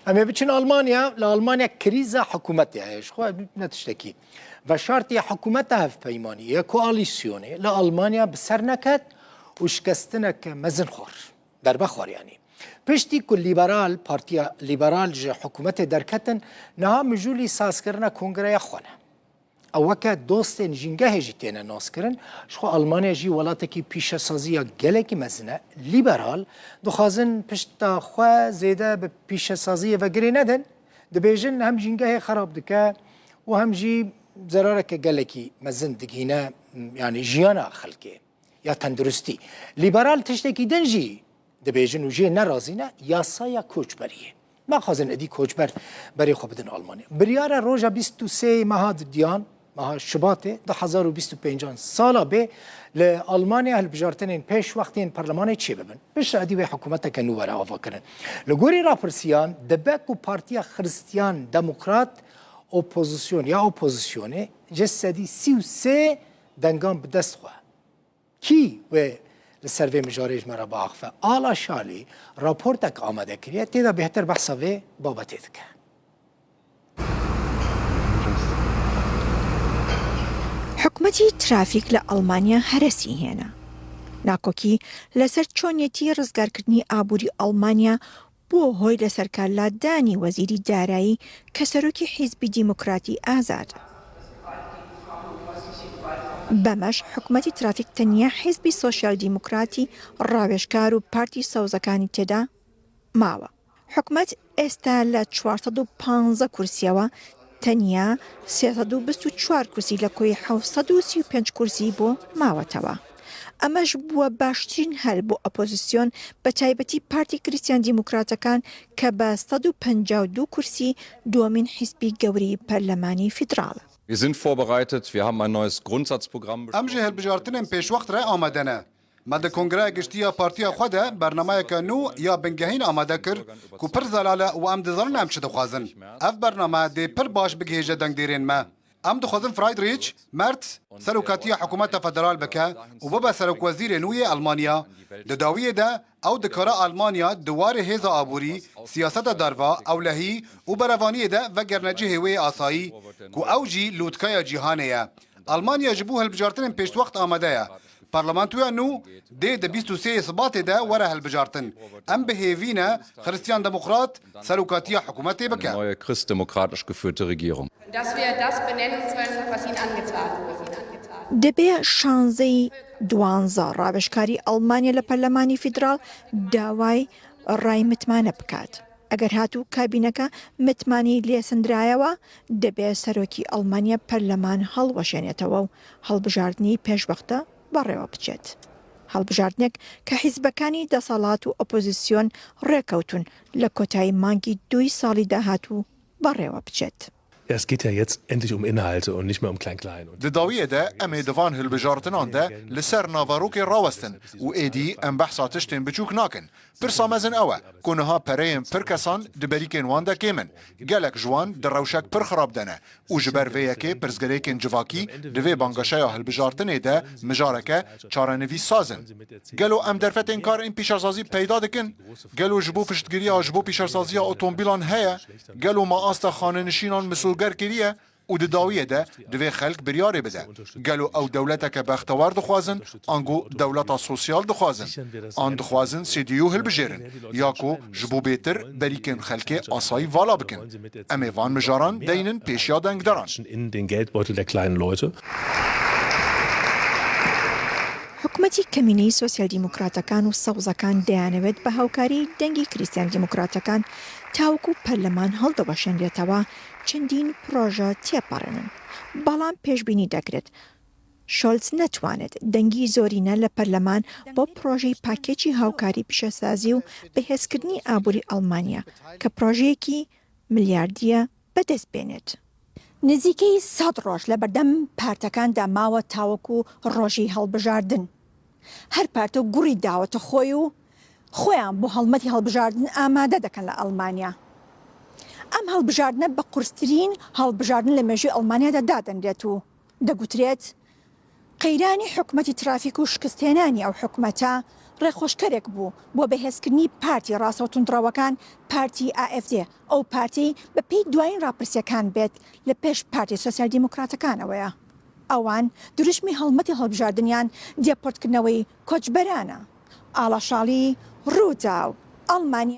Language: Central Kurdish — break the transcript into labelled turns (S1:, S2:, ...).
S1: Em ê biçin Almanya, li Almanya krîza hikûmetê heye. Ji xwe ne tiştekî. Veşartiye hikûmeta hevpeymanî ya koalîsyonê li Almanya bi ser neket û şikestineke mezin xwar. Derbe xwar yanî. Piştî ku lîberal, partiya lîberal ji hikûmetê derketin, niha mijûlî sazkirina kongreya xwe ne. Ew weke dostên jîngehê jî têne naskirin. Ji xwe Almanya jî welatekî pîşesazî ya gelekî mezin e. Lîberal dixwazin pişta xwe zêde bi pîşesaziyê ve girê nedin. Dibêjin hem jîngehê xerab dike û hem jî zerareke gelekî mezin digihîne yanî jiyana xelkê ya tenduristî. Lîberal tiştekî din jî Dibêjin û jê nerazî ne yasaya koçberiyê. Naxwazin êdî koçber berê xwe bidin Almanya. Biryara roja 23 meha diyan, meha Şubatê 2025 an sala bê li Almanya hilbijartinên pêş wext yên parlemanê çêbibin. Piştre êdî wê hikûmeteke nû were avakirin. Li gorî rapirsiyan dibe ku Partiya Xiristiyan Demokrat opozisyon ya opozisyonê 33% dengan bi dest xwe. Kî wê li ser vê mijarê ji me re biaxive? Ala Şalî raportek amade kiriye, tê de bêhtir behsa vê babetê dike.
S2: Hikûmetî trafîk li Almanya heresî hêna. Nakokî li ser çonyetî rizgarkirinî aborî Almanya بووە هۆی لەسەرکارلادانی وەزیری دارایی کە سەرۆکی حیزبی دیموکراتی ئازادە. بەمەش حکومەتی ترافیک تەنیا حیزبی سۆسیال دیموکراتی ڕاوێژکار و پارتی سەوزەکانی تێدا ماوە. حکومەت ئێستا لە 415 کورسیەوە تەنیا 324 کورسی لە کۆی 735 کورسی بۆ ماوەتەوە. ئەمەش بووە باشترین هەل بۆ ئۆپۆزسیۆن بەتایبەتی پارتی کریستیان دیموکراتەکان کە بە 152 کورسی دووەمین حیزبی گەورەی پەرلەمانی فیدراڵە.
S3: Em ji hilbijartinên pêşwext re amade ne. Me di Kongreya Giştî ya partiya xwe de bernameyeke nû ya bingehîn amade kir ku pir zelal e û em dizanin em çi dixwazin. Ev bername dê pir baş bigihêje dengdêrên me. Em dixwazin Friedrich Merz serokatiya hikûmeta federal bike û bibe serokwezîrê nû yê Elmanya. Di dawiyê de ew dikare Elmanya di warê hêza aborî, siyaseta derva, ewlehî û berevaniyê de vegerine cihê wê yê asayî ku ew jî lûtkeya cîhanê ye. Elmanya ji bo hilbijartinên pêştwext amade ye. Parlamentoya nû dê di 23 yê Sibatê de were hilbijartin. Em bi hêvî ne Xiristiyan Demokrat serokatiya hikûmetê bike.
S2: دەبێ شانزەی دوانزە ڕاوێژکاری ئەڵمانیا لە پەرلەمانی فیدراڵ داوای ڕای متمانە بکات. ئەگەر هاتوو کابینەکە متمانەی لێسەندرایەوە، دەبێ سەرۆکی ئەڵمانیا پەرلەمان هەڵوەشێنێتەوە و هەڵبژاردنی پێشوەختە بەڕێوە بچێت. هەڵبژاردنێک کە حیزبەکانی دەسەڵات و ئۆپۆزیسیۆن ڕێکەوتوون لە کۆتایی مانگی دووی ساڵی داهاتوو بەڕێوە بچێت.
S3: Di dawiyê de em ê di van hilbijartinan de li ser naverokê rawestin û êdî em behsa tiştên biçûk nakin. Pirsa mezin ew e ku niha pereyên pir kesan di berîkên wan de kêm in. Gelek ji wan di rewşek pir xirab de ne û ji ber vê yekê pirsgirêkên civakî di vê bangeşeya hilbijartinê de mijareke çarenivîssaz in. Gelo em derfetên kar ên pîşesazî peyda dikin? Gelo ji bo piştgiriya ji bo pîşesaziya otomobîlan heye? Gelo me asta xanenişînan misoger kiriye? Û di dawiyê de divê xelk biryarê bide, gelo ew dewleteke bextewar dixwazin ango dewleta sosyal dixwazin an dixwazin CDU hilbijêrin ya ku ji bo bêtir berîkên xelkê asayî vala bikin. Em ê van mijaran deynin pêşiya dengderan.
S2: حکومەتی کەمینەی سۆسیال دیموکراتەکان و سەوزەکان دەیانەوێت بە هاوکاری دەنگی کریستیان دیموکراتەکان تاوەکو پەرلەمان هەڵدەوەشێنرێتەوە چەندین پڕۆژە تێپەڕێنن، بەڵام پێشبینی دەکرێت شۆلز نەتوانێت دەنگی زۆرینە لە پەرلەمان بۆ پڕۆژەی پاکێجی هاوکاری پیشەسازی و بەهێزکردنی ئابووری ئەڵمانیا کە پڕۆژەیەکی ملیاردییە بەدەست بێنێت. نزیکەی سەد ڕۆژ لەبەردەم پارتەکاندا ماوە تاوەکو ڕۆژی هەڵبژاردن. هەر پارتە گوڕی داوەتە خۆی و خۆیان بۆ هەڵمەتی هەڵبژاردن ئامادە دەکەن لە ئەڵمانیا. ئەم هەڵبژاردنە بە قورسترین هەڵبژاردن لە مێژووی ئەڵمانیادا دادەنرێت و دەگوترێت قەیرانی حکومەتی ترافیک و شکستهێنانی ئەو حکومەتە. ڕێخۆشکەرێک بوو بۆ بەهێزکردنی پارتی ڕاستڕەو توندڕەوەکان، پارتی AfD، ئەو پارتەی بەپێی دوایین ڕاپرسییەکان بێت لە پێش پارتی سۆسیال دیموکراتەکانەوەیە. ئەوان دروشمی هەڵمەتی هەڵبژاردنیان دێپۆرتکردنەوەی کۆچبەرانە. ئاڵا شاڵی، رووداو، ئەڵمانیا.